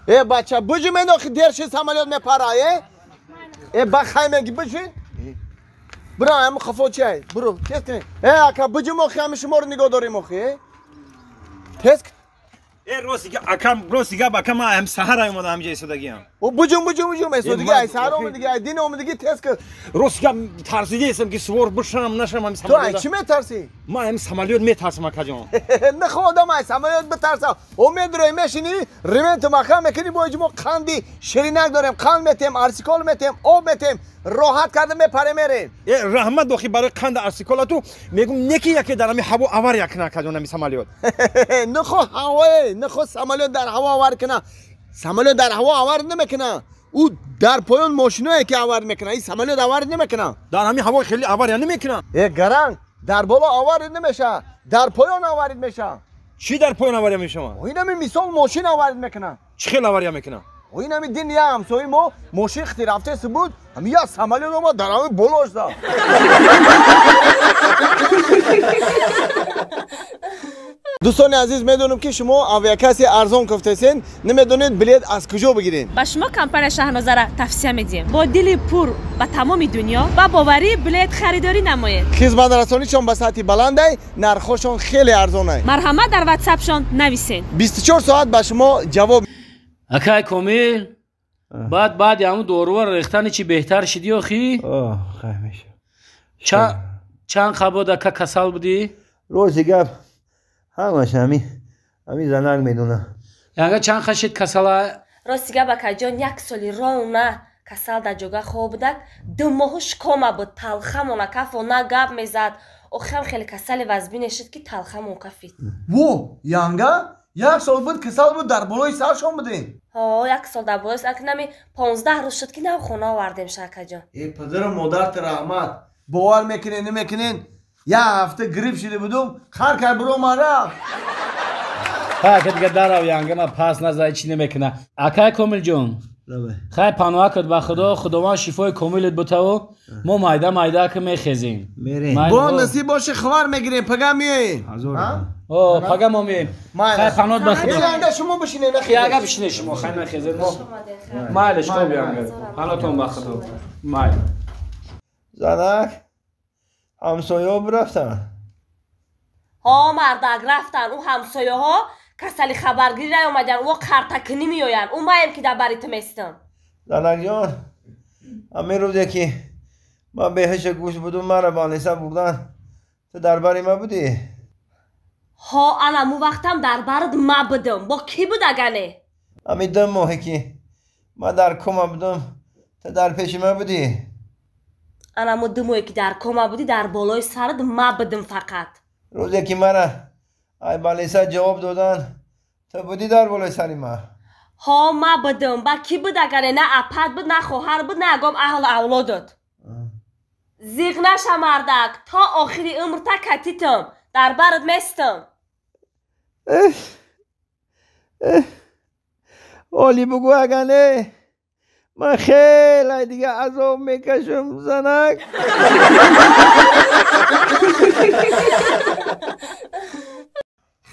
Э бача буҷумен охи дерши самолёт мепара э? Э ба хай меги бишин. Бро ҳам хафо чай. Бро тез кун. Э ака буҷум охи ҳам шуморо нигоҳ дорем охи э? Тез. Э рости акам рости гап акам ман ҳам саҳар омадам ҳамҷа истодагиам. О буҷум буҷум буҷум истодагӣ ай саҳар омадагӣ ай дин омадагӣ тез кун. Рости гап тарсидаестам ки сувор бишам нашам ҳам самолёт. Ту ай чӣ метарсӣ? Ман ҳам самолёт метарсам акаҷон. Нахо одам ай самолёт битарса. О медрои мешинӣ ременту маҳкам мекунӣ бо иҷ мо қанди ширинак дорем қанд метем арсикол метем об метем роҳат карда мепарем мерем. Э раҳмат охи барои қанди арсикола ту мегум неки яке дар ҳами ҳаво авария кунад акаҷон ҳами самолёт. Нахо ҳавое нахо самолёт дар ҳаво авар кунад. Самолёт дар ҳаво авар намекунад. Ӯ дар поён мошиное ки авар мекунад. Ин самолёт авар намекунад. Дар ҳами ҳаво хеле авария намекунад. Э гаранг дар боло аварид намешавад дар поён аварид мешавад. Чӣ дар поён авария мешавад? Инами мисол мошин аварид мекунад. Чӣ хел авария мекунад? Инами дин я ҳамсои мо мошин хити рафтеси буд ҳами я самолёт омад дар ҳами болош зад. Дӯстони азиз медонам ки шумо авиакасси арзон кофтесен намедонед билет аз куҷо бигиред. Ба шумо компания Шаҳнозара тавсия медиҳем. Бо дили пур ба тамоми дунё ба боварӣ билет харидорӣ намоед. Хизматрасонишон ба сатҳи баландай, нархҳошон хеле арзонай. Марҳамат дар ватсапшон нависед. 24 соат ба шумо ҷавоб. Акай Комил, баъд баъди ҳамун доруа рехтани чӣ беҳтар шидӣ охи? Хай мешавад. Чанд қабод ака касал будӣ? Рости гап ҳамаш ҳами занак медона. Янга чанд хашид касала? Рости гап акаҷон як соли рона касал дар ҷога хоб будак, 2 моҳу шикома буд, талхамона кафо на гап мезад. Охирам хеле касали вазбине шуд ки талхамон кафид. Во, янга? Як сол буд касал буд дар болои саршон будем. Ҳо, як сол дар болои сар нами 15 рӯз шуд ки нав хона овардем шакаҷон. Э падару модарт раҳмат. Бовар мекунед намекунед? Я ҳафта грип шида будум, хар кар биро ман рафт. Ха, ака дига дарав янга ма пас назай чӣ намекуна. Акай Комилҷон. Хай паноҳ кад ба Худо, Худованд шифои комилат бутаву мо майда майда ки мехезем. Бо насиб боше хабар мегирем, пага меоем. О, пага мо меоем. Хай паноҳ ба Худо. Янга шумо бишине нахезед. Янга бишине шумо, хай нахезед мо. Майлеш хоб янга. Паноҳтон ба Худо. Майл. Занак ҳамсояҳо рафтанд. Ҳо мардак рафтанд. Ӯ ҳамсояҳо касали хабаргирӣ наомаданд, ӯ қартакунӣ меоянд. Ӯ маем ки дар бари ту местам. Занакҷон, ҳамин рӯзе ки ман беҳушу гӯш будум, маро болниса бурданд, ту дар бари ма будӣ? Ҳо, ана му вақтам дар барат ма будум. Бо кӣ буд агане? Ҳамин 2 моҳе ки ман дар кома будум, ту дар пеши ма будӣ? Ана мо 2 моҳе ки дар кома будӣ, дар болои сарат ма будум фақат. Рӯзе ки мара ай балиса ҷавоб додан, ту будӣ дар болои сари ма? Ҳо, ма будум. Ба кӣ буд агане? На апат буд, на хоҳар буд, на ягон аҳлу авлодот. Зиғ наша мардак, то охири умрта катитам, дар барат местам. Оли бугӯ агане, ман хеле дига азоб мекашам занак.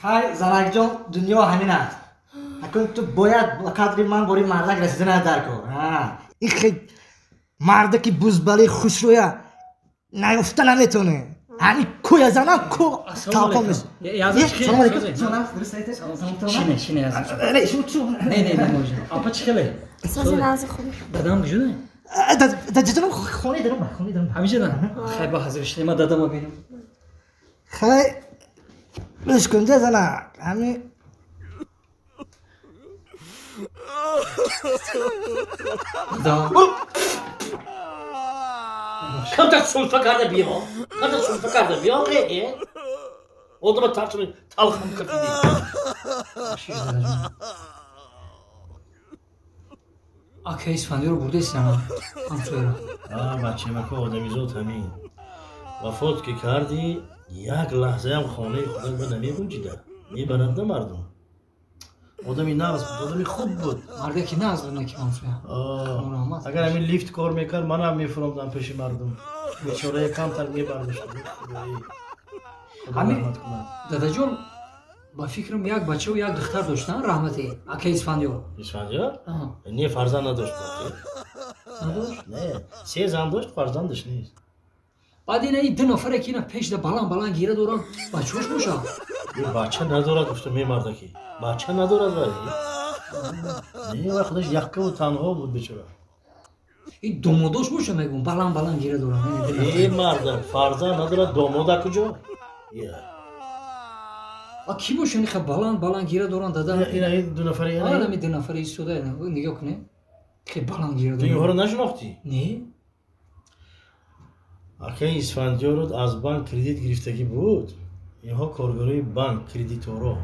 Хай занакҷон, дунё ҳамин аст. Акун ту бояд ба қадри ман бори мардак расиданат дар кор. Ин хел мардаки бузбалӣ хушрӯя наёфта наметавонӣ. Ҳамин кӯя занам ку талқон меш. Салом алейкум. Шине, шине азиз. Не, не, не, можем. Апа чӣ хеле? Сози нағзи хуб. Дадам куҷода? Дадаҷонам хонаи даром, хонаи даром. Ҳамиҷода? Хай ба ҳазир шине, ман дадама бинам. Хай гӯш кун да занак, ҳамин камтар сулфа карда биё, камтар сулфа карда биё, э одама тарчуни талхам кардиди. Ака Исфандиёро бурдаистам ҳамсояро. Бачамако одамизод ҳамин. Вафот ки кардӣ, як лаҳзаям хонаи худат ба намегунҷида. Мебаранд мардум. Одами нағз буд, одами хуб буд. Мардаки нағз буд наки ҳамсоя. Агар ҳамин лифт кор мекард, манам мефуромдам пеши мардум. Бечорае камтар мебардошт. Ҳамин дадаҷон, Ба фикрам як бачаву як духтар доштан, раҳмати акаи Исфандиёр. Исфандиёр? Не, фарзанд надошт. Надошт? Не, се зан дошт, фарзандаш нест. Баъд ина ин ду нафаре ки ина пешда баланд баланд гира доранд, бачаош бошад? Бача надорад, гуфта мемардаки. Бача надорад вай. Не, вай худаш яккаву танҳо буд бечора. Ин домодош боша мегӯм, баланд баланд гира доранд. Э мардак, фарзанд надорад, домода куҷо? А ки боша иниха баланд баланд гира доранд дада? Ина ин ду нафари? Ами ду нафари истода, нигоҳ кунед. Хеле баланд гира доранд. Ту инҳоро нашинохтӣ? Не. Акаи Исфандиёрро аз банк кредит гирифтагӣ буд. Инҳо коргарои банк, кредиторо.